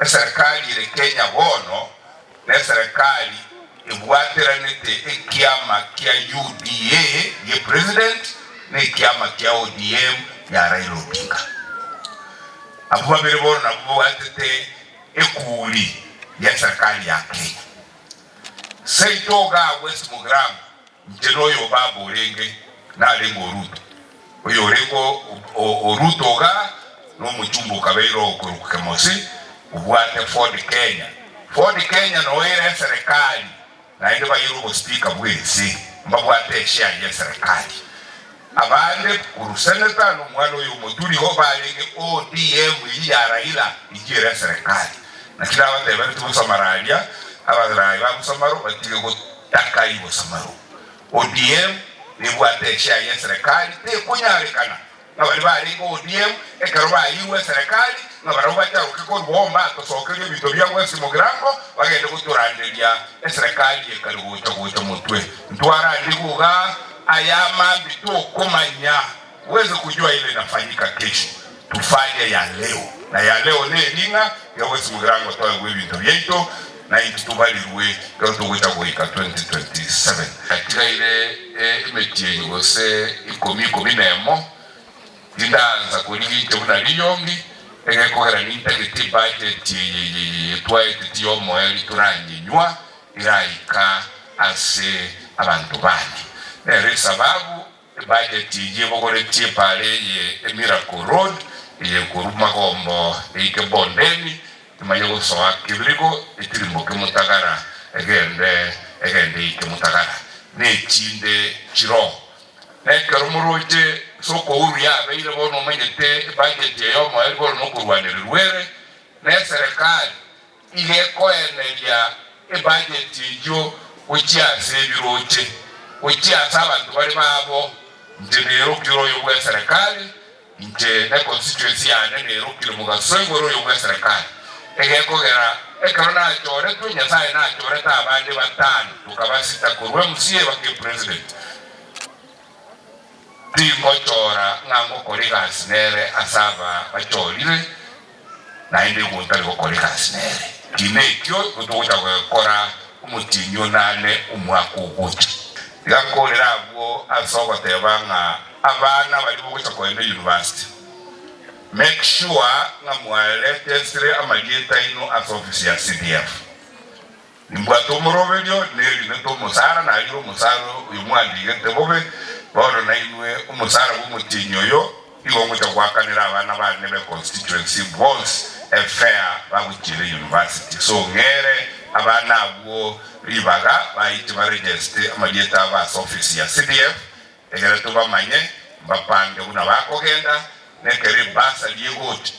Eserekari ere Kenya bono neserekari ebwateranete ekiama kia UDA gie president na ekiama kia ODM ya Raila Odinga. Abwo babere bono nabwo babwatete ekuri yeserekari ya Kenya. Seito igaa West Mugirango Inche noyo baba orenge, narenge o Ruto. Oyo orenge o Ruto iga nomochumba okabeire okorokwa Kemosi, obwate Ford Kenya. Ford Kenya noo ere eserekari, naende baire obospeaker bw'ense, mbabwate eshare y'eserekari. Abande korwa senator na omwana oyo omoturi igo barenge ODM eyio ya Raila eyio ere eserekari. Naki nabateberetie bosamaro aria, abarai ba bosamaro batige gotaka ibosamaro. ODM nebwate eshare y'eserekari tekonyarekana ng'a baria barenge ODM ekero baeirwe eserekari ng'a barabwo bacharoke korwa oo mbatosokerie ebinto bia West Mugirango bagende gotoranderia eserekari ekare gocha gocha motwe. Ntwarandigwe igaa aya amambi tokomanya huwezi kujua ile inafanyika kesho tufanye ya leo na ya leo neri ng'a iga West Mugirango toegwe ebinto biaito naintwe tobarirwe ekero togocha goika 2027. Yatigaire emetienyi gose ikomi ikomi nemo, tindaansa korigia inche buna riyongi, egekogera nintagete ebudget eye eye twaeteti y'omoerio toranyenywa eraika ase abanto bane. Nero esababu ebudget eyio ebogoretie epaara eye e Miracle Road eye ekorwa Magombo eike Bondeni emanye gosoa Kibirigo etirimboke Mutagara egende egende eike Mutagara nechinde chiroo. Nekero moroche soko huru yabeire bono omanyete ebudget eye omoerio bono nokorwanererwa ere neserekari Iga ekoeneria ebajeti eyio gochia ase ebiroche, gochia ase abanto bare babo. Inche nerokire oyo bw'eserekari, inche ne constituency yane nerokire mogaso igoro oyo bw'eserekari. Egekogera ekero nachoretwe, Nyasae nachorete abande batano, tokabasita korwa MCA baka epresident. Tingochora ng'a ngokora egasi nere ase aba bachorire, naende igo ntari gokora egasi nere. Kina ekio igo togocha gokora omotienyi onane omwaka ogocha. Tiga nkorere abwo ase ogoteba ng'a abana baria bogocha kogenda university, make sure ng'a mwaregesire amarieta aino ase ofisi ya CDF. Nimbwate omoroberio, nerinete omosara, narire omosara oyo mwandigete bobe, bono nainwe omosara bw'omotienyi oyo nigo ngocha goakanera abana bane be constituency bonsi efare bagochiera university. So ng'ere abana abwo ribaga baiche baregeste amarieta abo ase office ya CDF egere tobamanye mbapange buna bakogenda nekero ebursary egocha.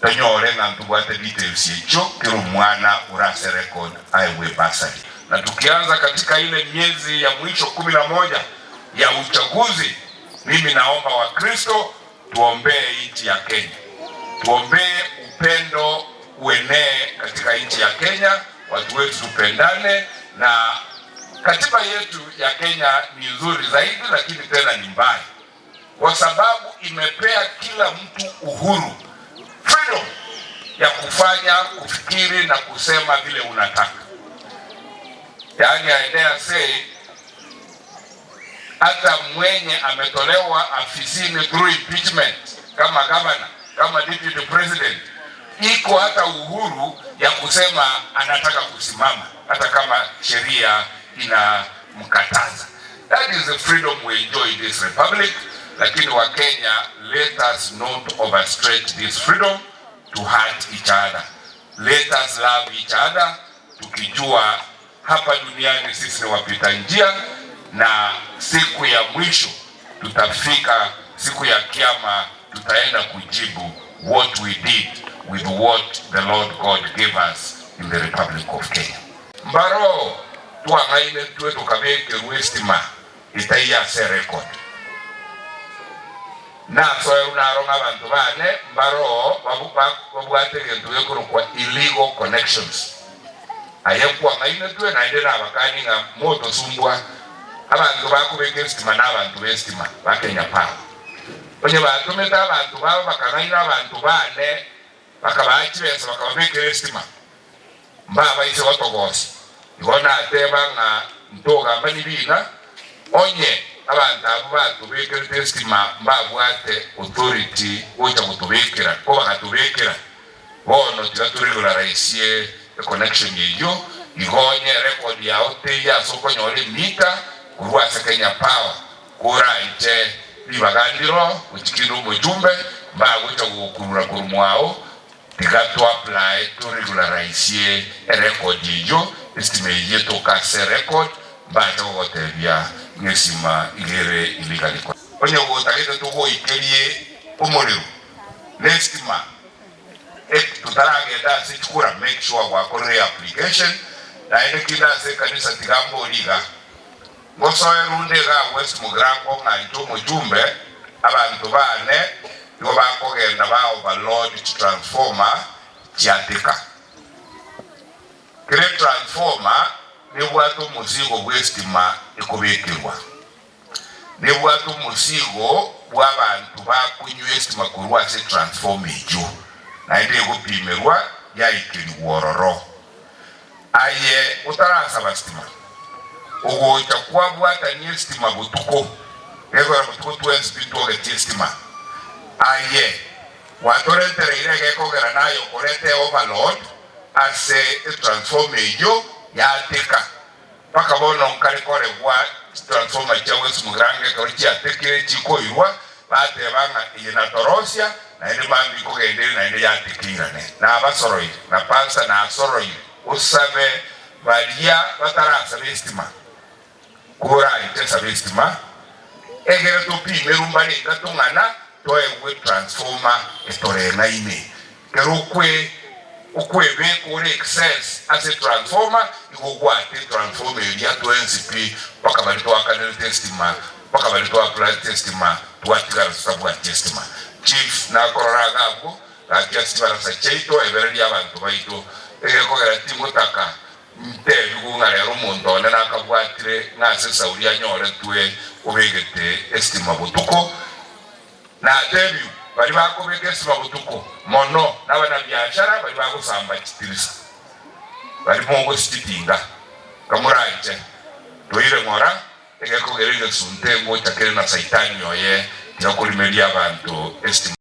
Tonyore ng'a ntobwate details echio kera omwana ore ase record aegwe ebursary. Na tukianza katika ile miezi ya mwisho kumi na moja ya uchaguzi, mimi naomba Wakristo tuombee nchi ya Kenya, tuombee upendo uenee katika nchi ya Kenya, watu wetu tupendane, na katiba yetu ya Kenya ni nzuri zaidi, lakini tena ni mbaya kwa sababu imepea kila mtu uhuru, freedom ya kufanya, kufikiri na kusema vile unataka. Yaani I dare say hata mwenye ametolewa afisini through impeachment kama governor, kama deputy president, iko hata uhuru ya kusema anataka kusimama hata kama sheria inamkataza. That is the freedom we enjoy in this republic. Lakini wa Kenya, let us not overstretch this freedom to hurt each other. Let us love each other, tukijua hapa duniani sisi ni wapita njia, na siku ya mwisho tutafika, siku ya kiama tutaenda kujibu what we did with what the Lord God gave us in the Republic of Kenya. Mbaro twang'ainetwe tokabekerwa estima etaiyo ase erecord. Nasoerwe naro ng'a abanto bane mbaro babwate egento gekorokwa illegal connections. Aye kwang'ainetwe naende nabakani ng'a motosumbwa abanto bakobeka estima na abanto b'estima ba Kenya Power. Onye batomete abanto babo bakang'aina abanto bane. Bakabaa chibesa bakababekera esitima, mbabaise gotogosia. Igo nateba ng'a ntogamba nibiina, onye abanto abwo batobekerete esitima mbabwate authority gocha gotobekera, ko bagatobekera, bono tiga toregularisie econnection eyio, igo onye erecord yao teiyo ase okonyora emeter korwa ase Kenya Power, Koranche ribaga ndiro gochia kende omochumbe, mbagocha gokurura korwa mwao, tiga to apply to regularisie erecord eyio, estima eyio etoke ase erecord, mbache gogotebia ng'a esima iga ere illegally connected. Onye gotagete togoikerie omorero na estima totaragenda ase chikura, make sure gwakorire application, naende kinde ase ekanisa tiga mbori iga. Ngosoe runde iga agwo West Mugirango ng'a inche omochumbe, abanto baane nigo bakogenda ba overload chitransformer chiateka. Kera etransformer nebwate omosigo bw'estima ekobekerwa. Nebwate omosigo bw'abanto bakonywa estima korwa ase etransformer eyio, naende egopimerwa yaikerigwa ororo. Aye otarasaba sitima, ogocha kwabwatania esitima botuko, gekogera botuko twensi tintwogetie esitima. Aye gwatorentereire egekogera naye okoreta eoverload ase etransformer eyio yateka. Mpaka bono nkare koregwa chitransformer chia West Mugirango ekero chiatekire chikoirwa, bateba ng'a eye natorosia naende mambia nkogenda ere naende yatekeirane. Nabasoroire, na pastor nasoroire osabe baria batarasaba estima, koraite saba estima, egere topimerwe mbarenga tong'ana toegwe transformer etoreng'aine. Kero okwe okwebeka ore excess ase etransformer igo ogwate etransformer eria twensi pi mpaka baria twaakanerete estima mpaka baria twaaplyete estima twatigara totabwati estima. Chief nakorora iga abwo gaki ase chibarasa chiaito ebereria abanto baito egekogera tingotaka ntebigwe ng'a rero omonto one nakabwatire ng'a ase esauri anyoretwe obegete estima botuko. Natebiwe, baria bakobeka esima botuko mono nabanabiashara baria bagosamba chitirisa, baria mogosichitinga, kamoranche, toire ng'ora, egekogera egesunte ngocha kere na Saitani oye, tiga korimeria abanto estima.